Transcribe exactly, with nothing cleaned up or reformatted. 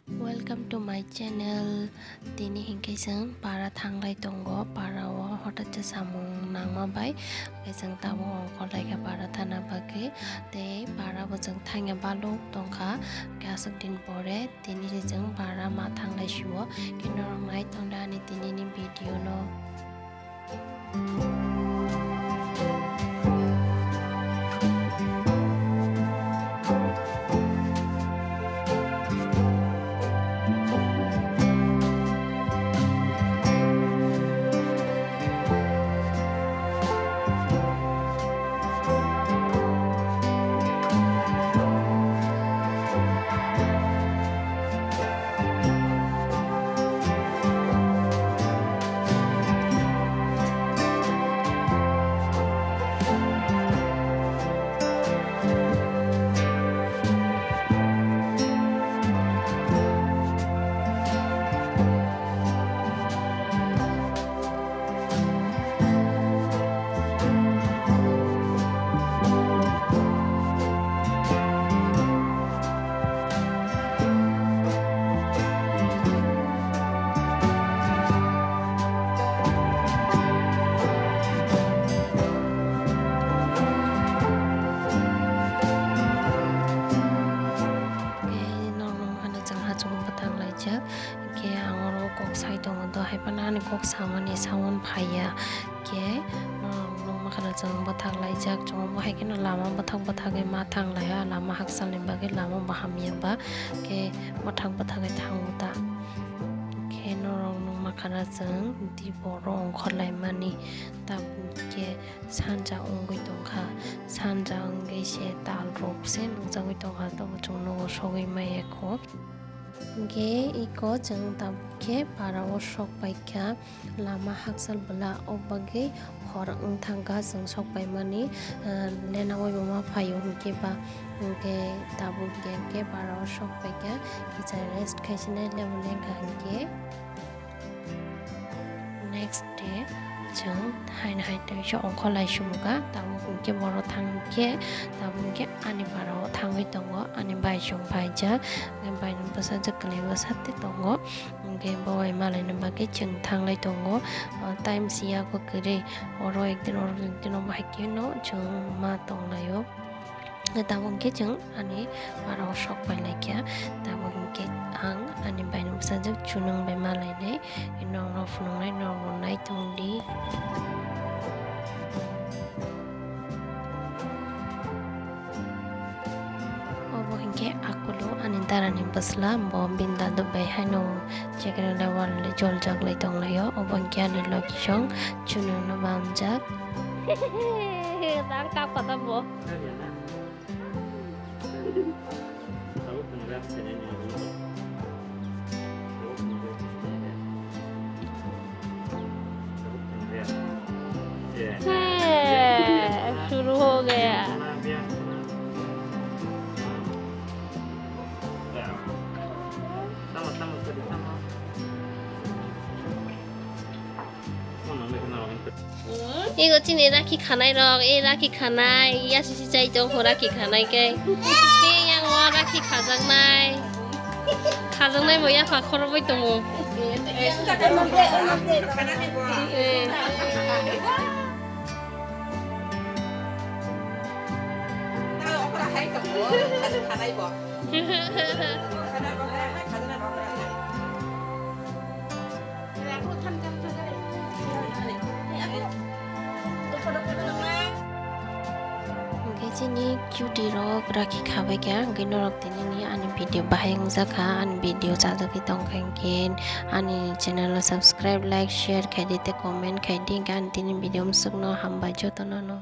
Welcome to my channel. Tini hinkhe chwng para thanglai tongo, para o hotat khe samung nangma bai, hwnkhe chwng tabuk ongkhorlaikha para thana bagwi, tei para bo chwng thangya baluk tongkha, hwnkhe aswk din pore tini se chwng para ma thanglai sio, khe norok nai tongdi ani tinini video no. Khe norok nung phano chwng hachukgo bwthak laijak. Khe ang oro kok sai tongo, do hai phano ani kok samani sound phaiya. Khe norok nung makhano chwng bwthak laijak, chwng bo hai kheno lama bwthak bwthagwi ma thang laio, lama hakchalni bagwi lama bo hamya ba khe bwthak bwthagwi thango ta. Khe norok nung makhano chwng di boro ongkhor laimani, tabuk khe sanja wngwi tongkha, sanja wngwi se tal rok se nukjagwi tongkha, tabuk chwng nogo sogwi maya kho. Hwnkhe iko chwng tabuk khe para o sok paikha, lama hakchal bwla, o bagwi hor wng thangkha chwng sok paimani, ah, lena oi bo ma phaio hwnkhe ba, hwnkhe tabuk hwnkhe para o sok paikha, kisa rest khaisinai lebu lengkha hwnkhe. Next day, chwng haino hai teisa ongkhor lai sumukha, tabuk hwnkhe boro thang khe, tabuk hwnkhe ani para o thangwi tongo, ani bai chwng phaijak, ani bai ni bwsajwk kwlwi bwsate tongo, hwnkhe bo bai malaina bagwi chwng thanglai tongo, o time siya kho kwrwi, oro ekdin oro ekdin obo hai kheno chwng ma tonglaio. Tabuk hwnkhe chwng ani para o sok pai laikha. Tabuk hwnkhe ang ani bai ni bwsajwk chunung bai ma lainai. Norok phunuknai norok bo nai tongdi. Obo hwnkhe akulu ani dara ni bwsla, bo bini dadu bai haino chekre le wal le joljak lai tonglaio. Obo hwnkhe ani location chunung no bamjak. Dar kap kata bo. शुरू हो गया। Ego chini rakhi khanai rok, e rakhi khanai, ya sisi chai tong kho rakhi khanai khe. Tei yang o rakhi khajaknai. Khajaknai bo yapha khoroboi tongo. Eh. Hwnkhe chini cutie rok rakhi khabai kha, hwnkhe norok tini ni ani video bahai wngjakha, ani video chajagwi tongkha, hwnkhe ani channel o subscribe, like, share khaidi tei comment khaidi, hwnkhe ani tini video mwswkno hambai jotono no.